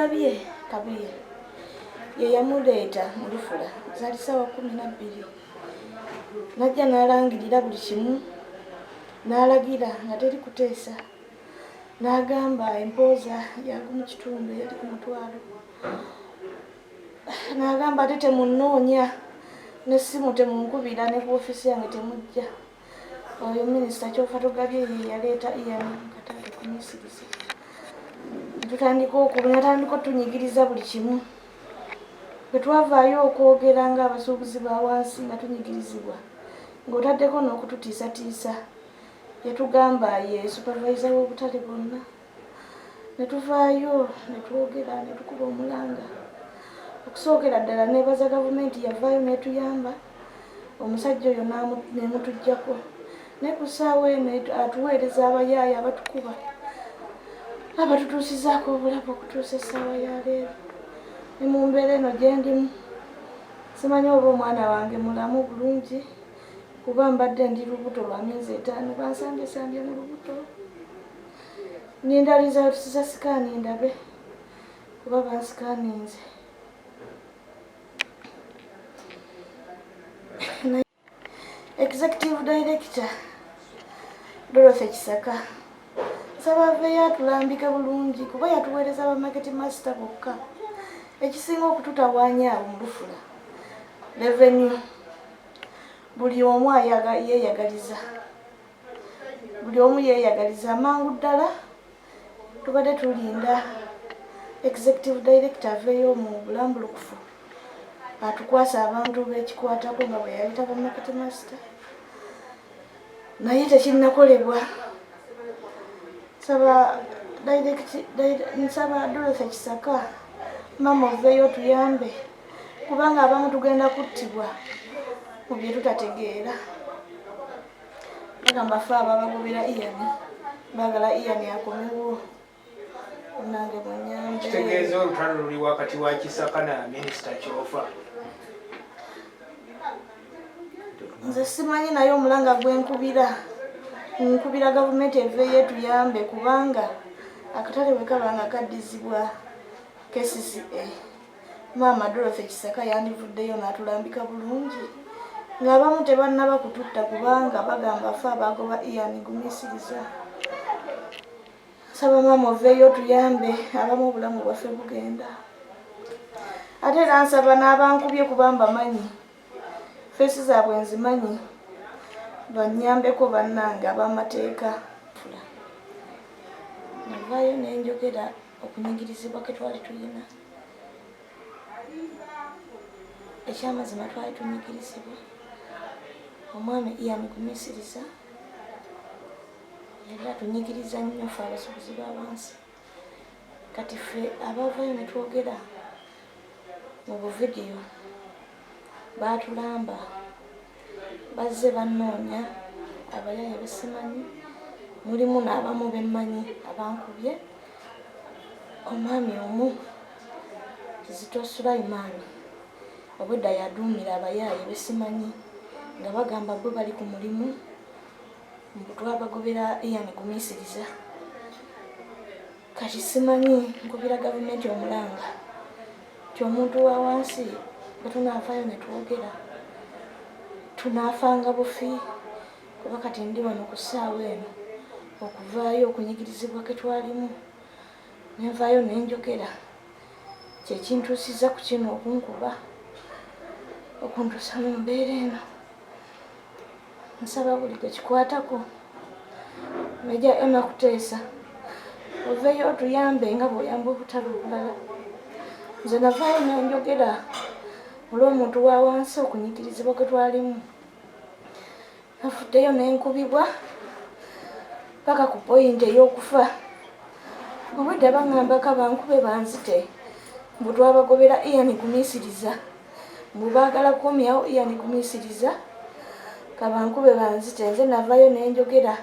Kyofo Kabuye ye yamuleeta mu lufula, zaali ssaawa 12, n'ajja n'alangirira buli kimu, n'alagira nga teri kuteesa, n'agamba empooza yagu mu kitundu eyali ku 500, n'agamba ate temunnoonya, n'essimu temunkubira, ne ku ofiisi yange temujja. Oyo minisita Kyofatogabye ye yaleeta Ian mu katale kumisiriza. Tutandika natandika otunyigiriza buli kimu. Bwe twavaayo okwogera ng'abasuubuzi ba wansi nga tunyigirizibwa, ng'otaddeko n'okututiisatiisa, yatugamba ye supervisor w'obutale bwonna. Ne tuvaayo ne twogera ne tukuba omulanga. Okusookera ddala neebaza gavumenti yavaayo n'etuyamba, omusajja oyo n'emutuggyako. Naye ku ssaawa eno atuweereza abayaaye abatukuba, abatutuusizaako obulabe okutuusa essaawa ya leero. Ne mu mbeera eno gye ndimu, simanyi oba omwana wange mulamu bulungi, kuba mbadde ndi lubuto lwa myezi 5, bansambyesambye mu lubuto. Ninda results za scan ndabe kuba bansikaninze. Executive Director Dorothy Kisaka, nsaba aveeyo atulambike bulungi kuba yatuweereza ba market master bokka. Ekisinga okututawaanya awo mu lufula revenue, buli omu yeeyagaliza, buli omu yeeyagaliza. Amangu ddala tubadde tulinda executive director aveeyo mu bulambulukufu atukwasa abantu b'ekikwatako nga bwe yayita ba market master, naye tekinnakolebwa. Nsaba Dorothy Kisaka, maama, oveeyo otuyambe kubanga abamu tugenda kuttibwa mu bye tutategeera. Bagamba fe abo abagobera Ian, baagala Ian akomewo. Nange munyambe. Kitegeeza olutalo luli wakati wa Kisaka na minisita Kyofa? Nze simanyi, naye omulanga gwenkubira, nkubira gavumenti eveeyo etuyambe kubanga akatale bwe kaba nga kaddizibwa KCCA, maama Dorothy Kisaka yandivuddeyo n'atulambika bulungi ng'abamu tebannaba kututta, kubanga bagamba fe abagoba Ian Gumisiriza. Nsaba maama oveeyo otuyambe, abamu obulamu bwaffe bugenda. Ate era nsaba n'abankubye, kuba mbamanyi, face zaabwe nzimanyi, banyambeko bannange ab'amateeka. Navaayo nenjogera okunyigirizibwa ke twali tulina. Ekyamazima twali tunyigirizibwa. Omwami Ian Gumisiriza yali atunyigiriza nnyo ffe abasuubuzi ba wansi. Kati ffe abavaayo ne twogera mu buvidiyo, baatulamba, bazze bannoonya abayaaye besimanyi, mulimu n'abamu bemmanyi abankubye. Omwami omu Kizito Sulaimaani obwedda yaduumira abayaaye besimanyi nga bagamba bo bali ku mulimu, mbu twabagobera Ian Gumisiriza. Kati simanyi, nkubira gavumenti omulanga ti omuntu wa wansi bwe tunaavaayo ne twogera tunaafanga bufi, kuba kati ndi wano ku ssaawa eno okuvaayo okunyigirizibwa ke twalimu nenvaayo nenjogera kyekintuusiza ku kino, okunkuba, okuntuusa mu mbeera eno. Nsaba buli gwe kikwatako, Major Emma Kuteesa, oveeyo otuyambe nga bw'oyamba obutale obulala. Nze navaayo nenjogera olw'omuntu wa wansi okunyigirizibwa kwe twalimu. Navuddeyo nenkubibwa paka ku point ey'okufa. Obwedda baŋŋambako bankube banzite, mbu twabagobera Ian Gumisiriza, mbu baagala kukomyawo Ian Gumisiriza, kabankube banzite. Nze navayo nenjogera.